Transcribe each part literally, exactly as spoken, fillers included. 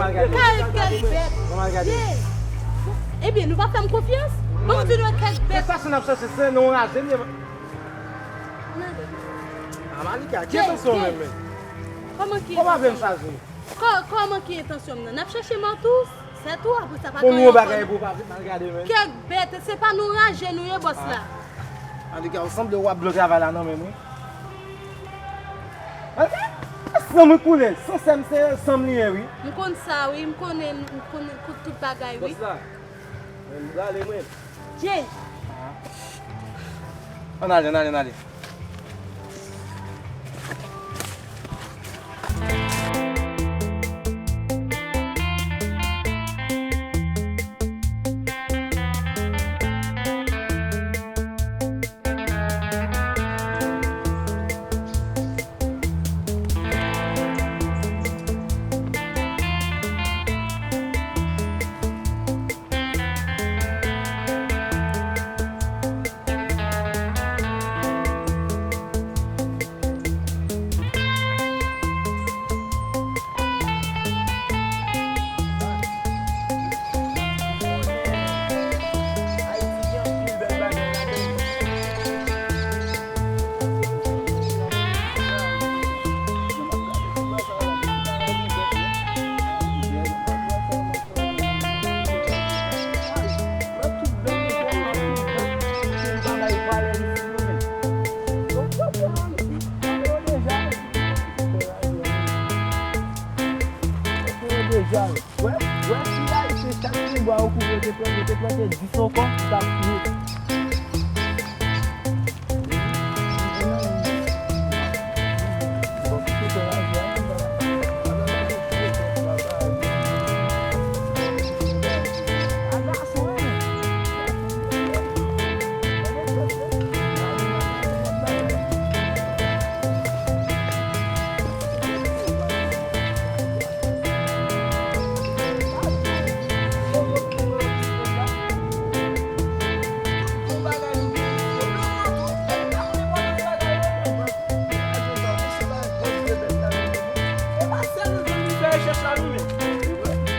Kay kèk bèt. Vye. Ebyen, nou pa fè m konfyans? Bon, m di nou kèk bèt. Sa se n ap chache, se nan yon raje m ye. N ale. A Malika, ki entansyon w menm, men? Kòman ki entansyon m? Kòman ki entansyon m nan? N ap chache mantous, se tou, apre sa pa gen anyen. Bon, nou bagay pou pa vin mal gade, men. Kèk bèt, se pa nan raje nou ye, bòs la. Malika, ou sanble w ap blo travay la nan men m, wi. San m wi koule, san sè m se san m li ye wi. M konn sa wi, m konnen, m konnen tout, tout bagay wi. Bòs la, mwen m prale mwen. Jay. Ann ale, ann ale, ann ale. Deja, wè, wè, si Ayisyen chak ti bwa yo koupe, yo te plante, yo te plante dis ankò, li t ap fini.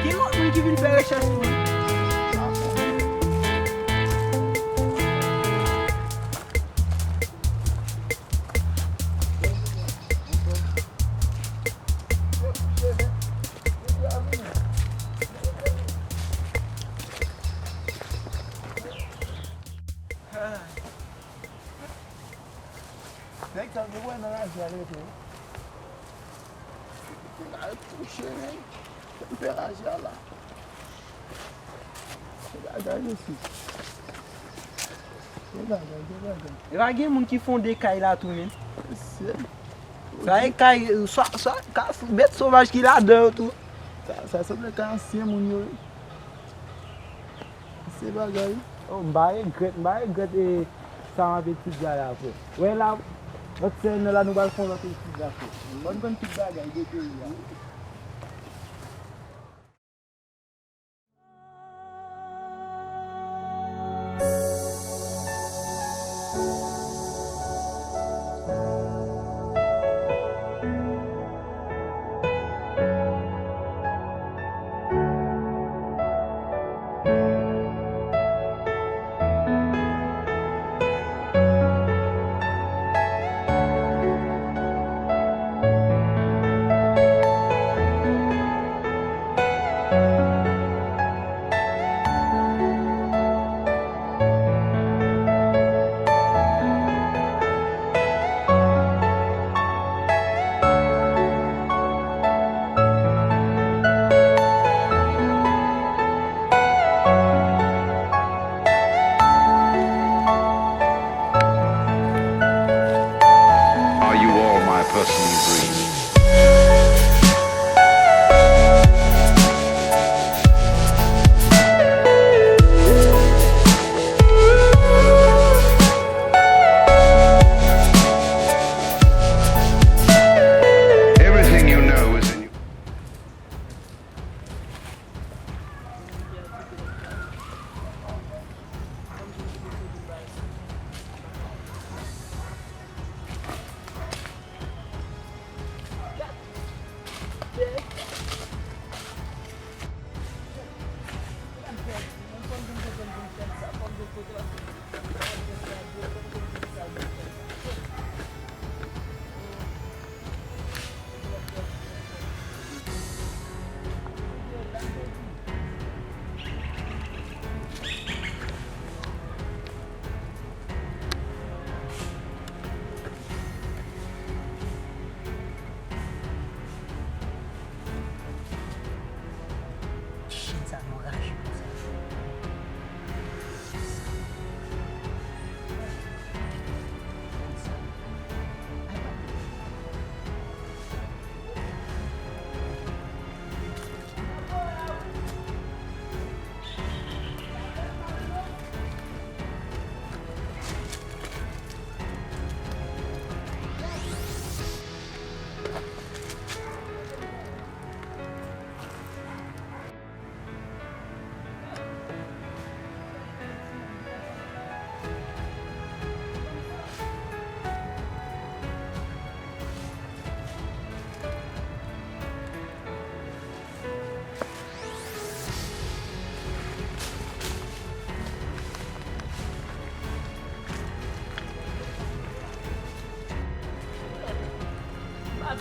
Ki lòt moun ki vin fè rechèch pou mwen? Nèg sa yo wè nan raje a rete wi. Te ka retouche nèg. Fè m fè raje a la. Se bagay mesye. Se bagay, se bagay. E pa gen moun ki fonde kay la tou menm. Mesye. Sa e kay, swa, swa, ka, bèt sovaj ki ladan yo tou. Sa, sa sanble kay ansyen moun yo wi. Se bagay. Oh, m pa regrèt, m pa regrèt e sa m ap etidye a la, frè. Wè la, lòt semèn nan la, nou pral fè yon lòt etid la, frè. Fò n konn tout bagay de peyi a.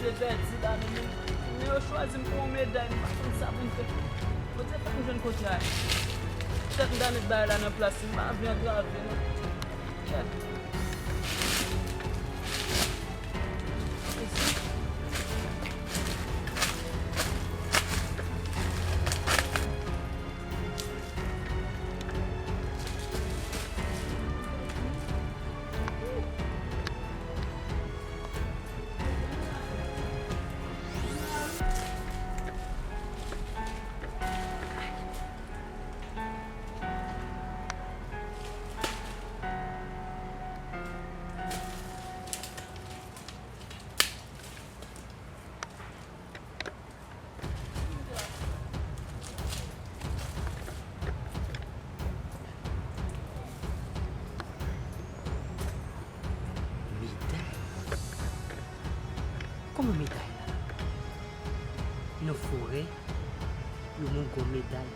Te pèdi la, men, men yo chwazi m pou yon meday, m pa konn sa pou m fè. Bondye fè m jwenn kote a ye. Petèt m ta met bagay la nan plas li, m pa anvi antrave non. Kèt. Meday? Kòman meday la? Nan forè, yon moun gon meday.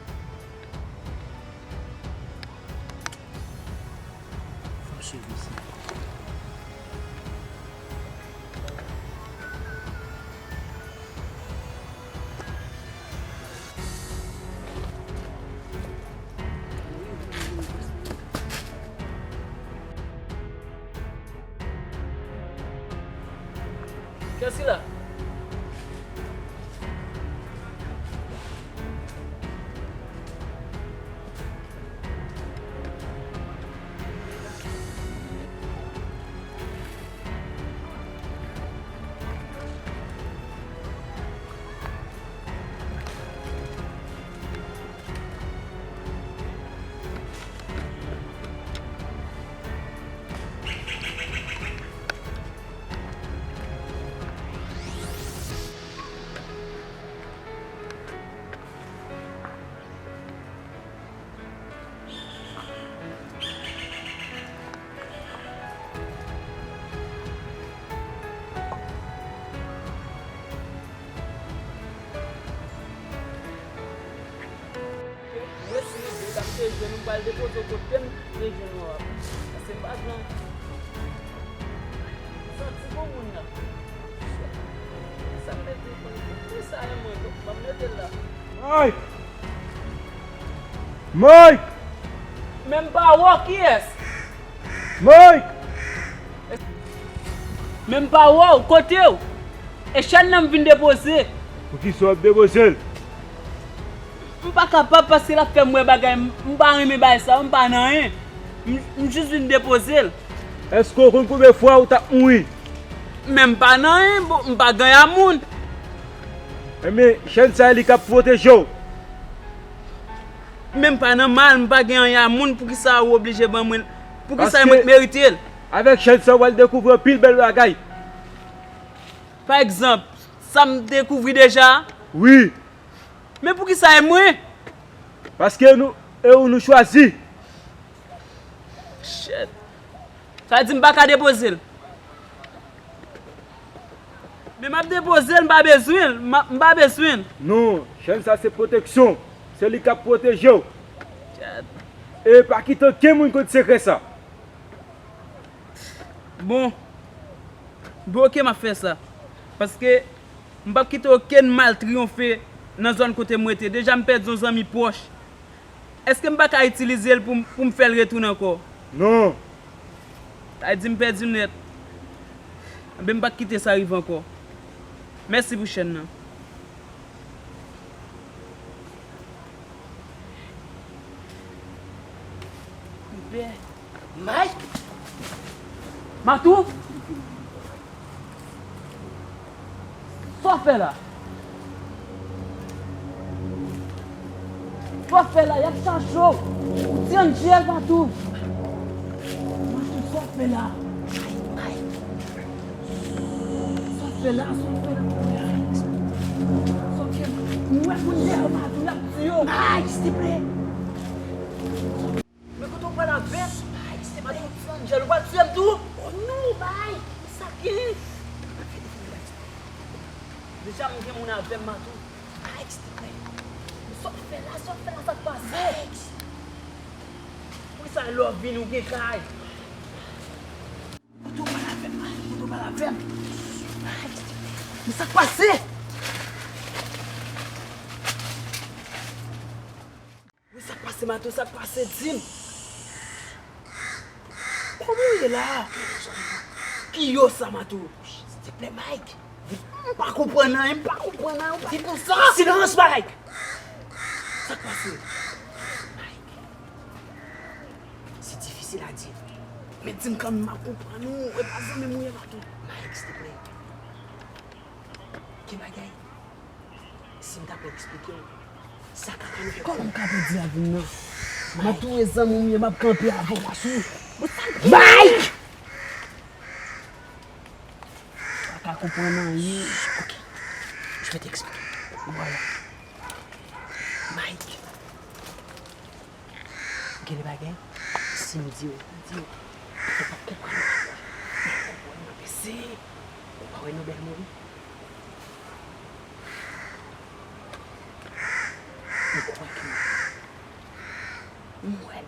Fò m swiv misye. Kiyès ki la? Mwen si rive, m ap te jwenn ou, m pral depoze w kote m te jwenn ou a. Paske m pa jwenn. M santi gon moun nan. Sa m mete pou li? Pou sa e mwen, m ap mete l la. Mike! Mike! Men m pa wè w, kiyès? Mike! Men m pa wè w, kote w? E chèn nan m vin depoze. Poukisa w ap depoze l? M pa kapab paske l ap fè m wè bagay, m, m pa renmen bagay sa yo, m pa nan anyen. M, m jis vin depoze l. Èske w konn konbyen fwa ou t ap mouri? Men m pa nan anyen, bon, m pa gen anyen a moun. Enben, chèn sa a li k ap pwoteje w. Men m pa nan mal, m pa gen anyen a moun, poukisa ou oblije ban mwen l? Poukisa e mwen k merite l? Avèk chèn sa a, w pral dekouvri anpil bèl bagay. Pa egzanp, sa m dekouvri deja a? Wi. Men poukisa e mwen? Paske nou, e ou nou chwazi. Shit. Sa vle di m pa ka depoze l. Men m ap depoze l, m pa bezwen l, m a, m pa bezwen l. Non, chèn sa se pwoteksyon. Se li k ap pwoteje w. Shit. E pa kite okenn moun konn sekrè sa. Bon. Bon, oke, m ap fè sa. Paske m p ap kite okenn mal triyonfe nan zòn kote m rete. Deja m pèdi yon zanmi pwòch. Èske m pa ka itilize l pou m, pou m fè l retounen ankò? Non. Sa vle di m pèdi l nèt. Enben, m p ap kite sa rive ankò. Mèsi pou chèn nan. Mike! Matou? Sa w fè la? Sa w fè la? Y ap chache w. Ou ti anjèl, Matou. Matou, sa w fè la? Sa w fè la? Sa w fè la? Sa w fè la? Mwen, moun dèyè w, Matou, y ap tiye w. Mike, silteplè. Men kote w pral avè m? Ay, se pa yon ti anjèl, ou pral tiye m tou? Oh non, bay! Sa gen? Deja m gen moun avè m, Matou. Ay, silteplè. Sa w fè la, sa w fè la, sa k pase? Poukisa lè w vini ou gen kay? Kote w pral avè m, Matou? Kote w pral avè m? Ay, silteplè. Sa k pase? Wi, sa k pase, Matou? Sa k pase? Di m. Kòman w ye la? Ki yo sa, Matou? Silteplè, Mike. M pa konprann anyen, m pa konprann anyen. Di konsa. Silans, Mike! Sa k pase? Mike. Se difisil a di. Men di m kanmenm, m ap konprann ou. E pa zanmi m ou ye, Matou. Mike, silteplè. Gen bagay. Si m ta pral eksplike w, sa ka fè nou fè. Kòman m ka pèdi lavi m nan? Matou e zanmi m ye, m ap kanpe avè w, Matou. Mike! Ou pa ka konprann anyen. Ok. Je vais t'expliquer. Voilà. Mike. Gen de bagay, si m di w, di w, ou p ap konprann. Ou pa wè Nobèl mouri? Ou kwè ke m wè?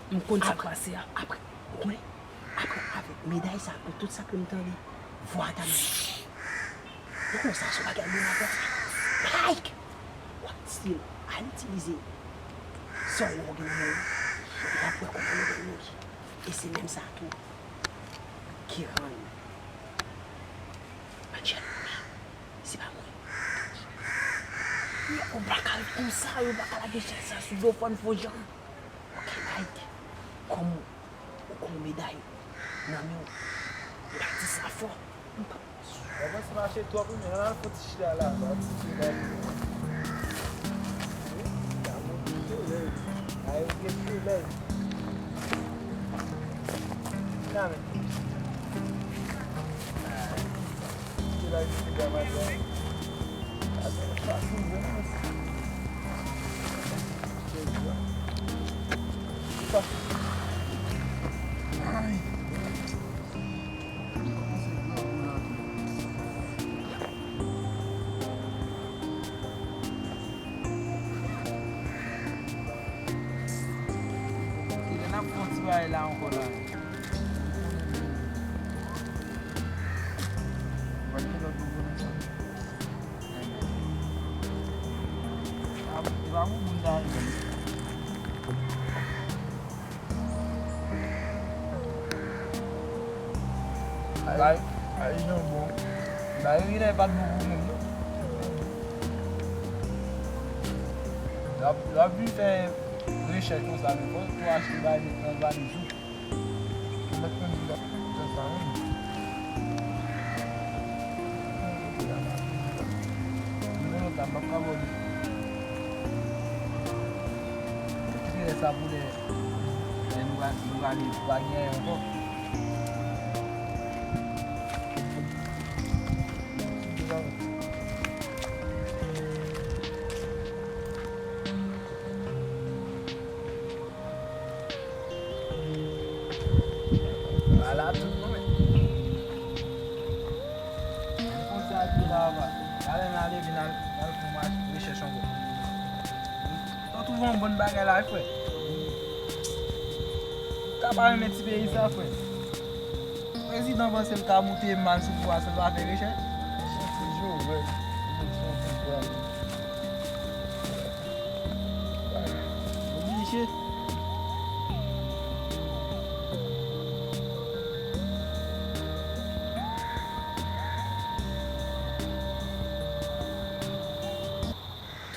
M konn sa k pase a. Apre, ou konnen? Apre, avèk meday sa, ak tout sa ke m tande, vwa ta nan. Ou konnen sa, se yon bagay moun ap fè. Mike! W ap still al itilize sa w wè w gen nan men w. W ap wè kòman nou gen mouri. E se menm sa tou ki rann Angel mouri. Se pa mwen. Yo pa ka konsa, yo pa ka lage chaj sa sou do fò n fò jan. Ok, Mike. Kòm ou gon meday nan men w, m pa di sa fò. M pa. Ou panse mache twòp wi, men al fon ti chita la, ba ti chita la. Ay, ou gen solèy. Nan men. Ay. Ti la ki ti gama dè. Atè, sa sou bon. Ay. Kilè n ap fè yon ti bagay la ankò la? Wè ki lòt bobo nan sa. E pa pou moun ta rive. Bay, bay janbon. Bay wi, lè pa t bon pou moun, non. L ap, l ap vin fè rechèch konsa, men fò tou achte bay met nan valiz ou. Mèt konn di l ap fè sa menm. Mwen lontan m p ap ka abòne. Kite lè sa pou lè, lè nou va, nou va viv, pa gen anyen ankò. Ala tout mwen. Mwen konsa ap ye la, papa. Talè n a leve, n al, n al fè yon mach, rechèch ankò. Ou twouve yon bon bagay la, wi, frè. Ou ka pa renmen ti peyi sa, frè. Prezidan panse l ka moute mal sou pouvwa san l pa fè rechèch? Chèf Jovenel, eleksyon fèt la. Oblije.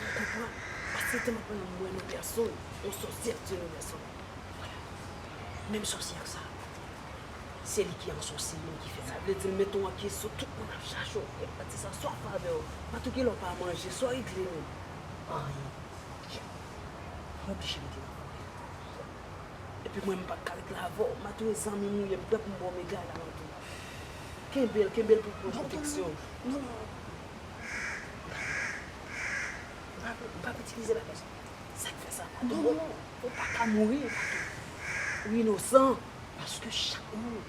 Ou konprann? Paske te m ap wè nan pèsonn, yon sòsyè ki te nan pèsonn. Menm sòsyè sa. Se li ki ansòsye nou, ki fè sa. Sa vle di l mete w an kesyon, tout moun ap chache w. Epa di sa, swa favè w, pa tou gen lè w pa manje, swa regle menm. Anyen. Mwen oblije mete m an kòlè. Epi mwen, m pa ka ret la avè w. Matou e zanmi m ou ye, m prè pou m ba w medal la, Matou. Kenbe l, kenbe l pou pran pwoteksyon. Non, non, non. M p ap, m p ap itilize bagay sa. Sa k fè sa? Non, non, non. Ou pa ka mouri, Matou. Ou inosan. Paske chak moun,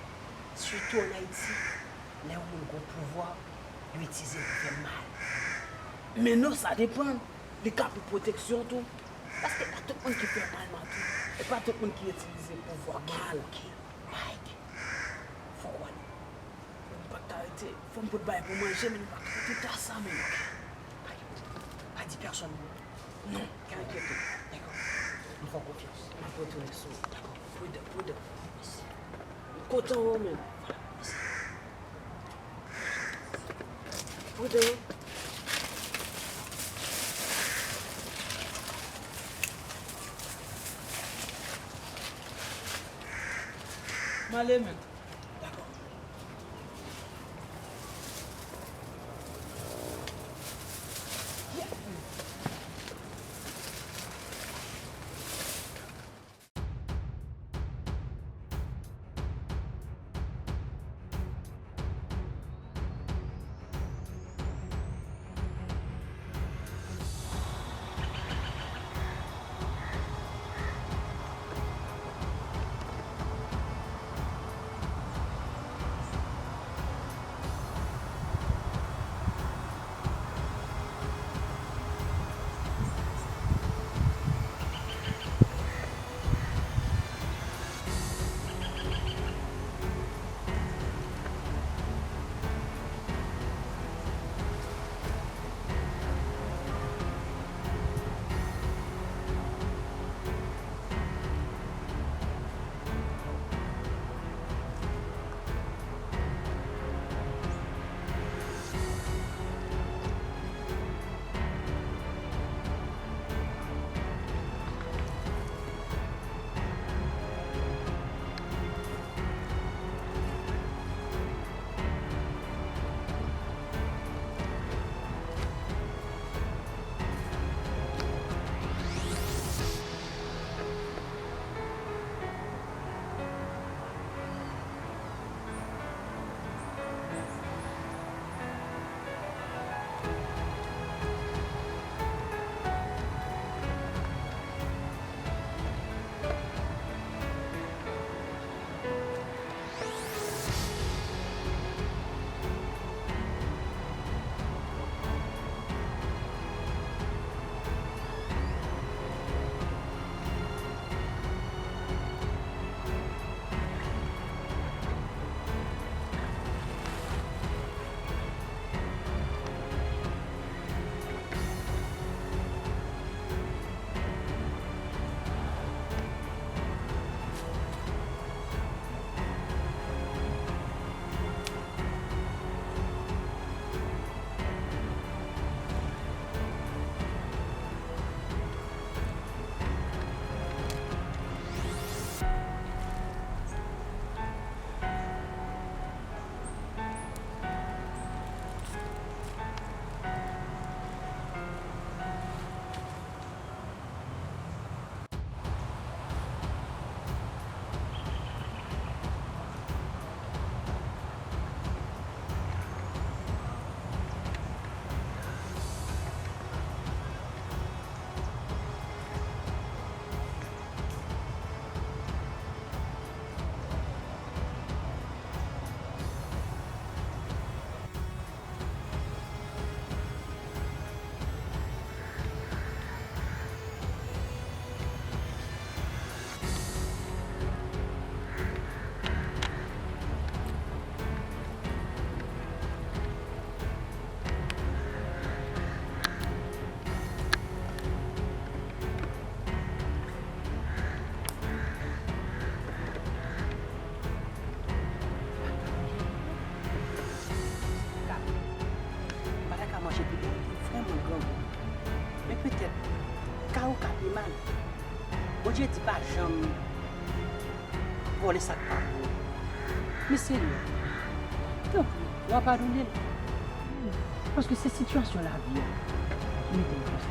sitou ann Ayiti, lè yon moun gon pouvwa, yo itilize l pou fè mal. Men non, sa depann. Li ka pou pwoteksyon tou. Paske pa tout moun ki fè mal, Matou. E pa tout moun ki itilize pouvwa mal. Ok, ok. Mike, fòk w ale. Ou pa Arete, fò m pot bagay pou manje, men nou pa ka fè tout sa, men. Pa gen pwoblèm. Pa di pèsonn, non. Non, pa enkyete w. Dakò. M fè w konfyans. M ap retounen sou ou. Dakò. Pridan, pridan. Mèsi. M kontan wè w, men. Vwala, mèsi. Pridan. M ale, men. Dakò. Ka. M pa ta ka manje pita, li te vrèman grangou. Men petèt, ka ou ka pi mal. Bondye di pa janm vòlè sa k pa pou ou. Men Senyè, tanpri, w a padone l. Paske se sitiyasyon lavi a ki mete m konsa.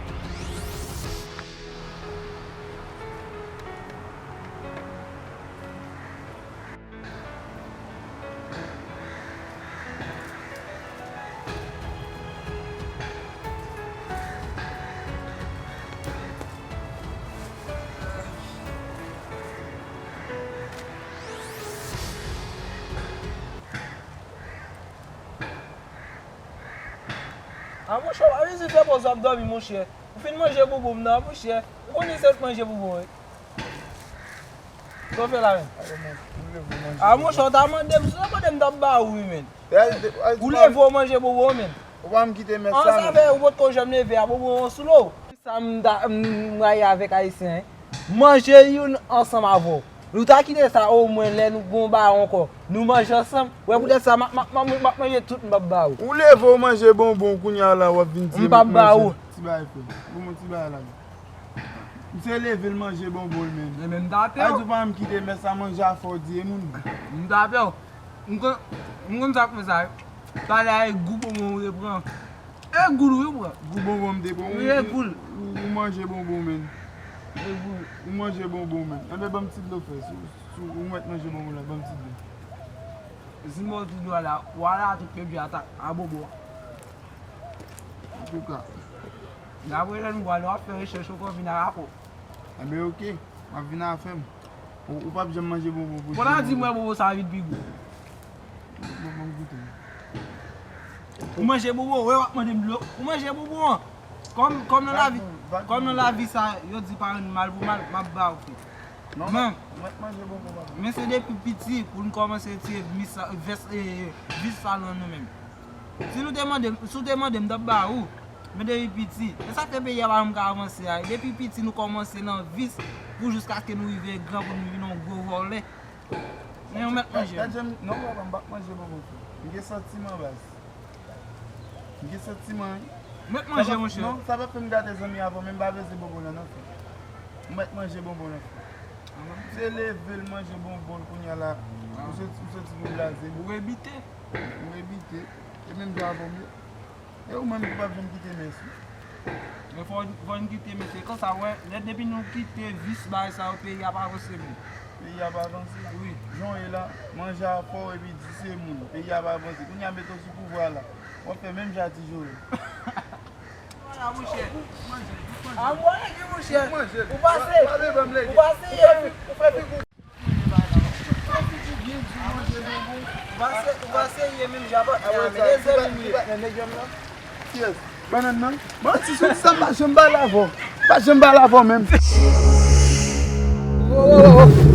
A monchè, w pa bezwen fè pòz w ap dòmi, monchè. Ou fin manje boubou m nan, monchè. Ou konnen se ou k manje boubou m, wi. Sa w fè la menm? A, monchè, w ta mande m, si w ta mande m, m t ap ba ou wi, menn. Ou leve, w manje bonbon, menn. Ou pa m kite mès sa, non. Sa fè ou potko janm leve a, bonbon an sou lo. Sa m ta, m rayi avèk Ayisyen, en. Manje youn ansanm avè w. Nou ta kite sa omwen lè nou gon baron ankò. Nou manje ansanm. Wè poutèt sa m ap, m ap, m ap, m ap manje tout, m p ap ba ou. Ou leve, w manje bonbon, kounye a la, w ap vin di m ap manje. M p ap ba ou. Ti bagay fè. Bonbon ti bagay la. Misye leve l manje bonbon l menm. E menm date. Ay di w pa m kite mès sa manje a fò di e moun. M date. M konn, m konn sa k fè sa wi. Talè a e gou bonbon ou te pran. E gou l wi ou pran. Gou bonbon m te pran. Wi, e gou l. Ou, ou, ou manje bonbon menm. E gou l. Ou manje bonbon menm. Enben ban m ti dlo frè. Si, si ou mèt manje bonbon la, ban m ti dlo. Si m ba w ti dlo a la, w a la tout pèdi a ta, a bobo. Antouka. N ap rele nou, w a fè rechèch ou konn vin a rapò. Enben, oke. M ap vin a fè m. Ou, ou p ap janm manje bonbon pou di bonbon. Kounye a di m wè bonbon sa vin pi gou. Bon, bon, goute. Ou manje bonbon, wè w ap mande m dlo. Ou manje bonbon an. Kòm, kòm nan lavi, kòm nan lavi sa, yo di pa rann mal pou mal, m ap ba ou frè. Non, men, mwen manje bonbon, papa. Men se depi piti pou n kòmanse tire vis, vès, e, vis sa nan nou menm. Si nou te mande, si w te mande m, m t ap ba ou. Men depi piti. E sa k fè peyi a pa janm ka avanse a. Depi piti nou kòmanse nan vis pou jiskaske nou rive gran pou nou vin yon gwo vòlè. Men yon mèt manje. Gad jan m, non, papa, m p ap manje bonbon frè. M gen santiman, baz. M gen santiman, wi. Mèt manje, monchè. Non, sa p ap fè m gate zanmi avè w, men m pa bezwen bonbon nan, non, frè. M mèt manje bonbon nan, frè. Se leve l manje bonbon l kounye a la. Ou soti, ou soti pou blaze. Ou ebite. Ou ebite. E menm jan avè w, men. E ou menm ki p ap janm kite mès ou. Men fò, fò n kite mès. E konsa, wè, lè depi nou kite vis bagay sa yo, peyi a pa avanse, men. Peyi a pa avanse? Wi. Jan w ye la, manje a fò epi di se moun. Peyi a pa avanse. Kounye a mete w sou pouvwa la. W ap fè menm jan a ti Joel. Vwala, monchè. Manje, manje. A, mwen, monchè. Manje. Ou pase. Ou pase. Ou fè figi w. Ou pa se, ou pa serye menm jan. Kiyès? Bannann nan? Manti, sou sa m pa janm pale avè w. M pa janm pale avè w menm. Oh, oh, oh, oh.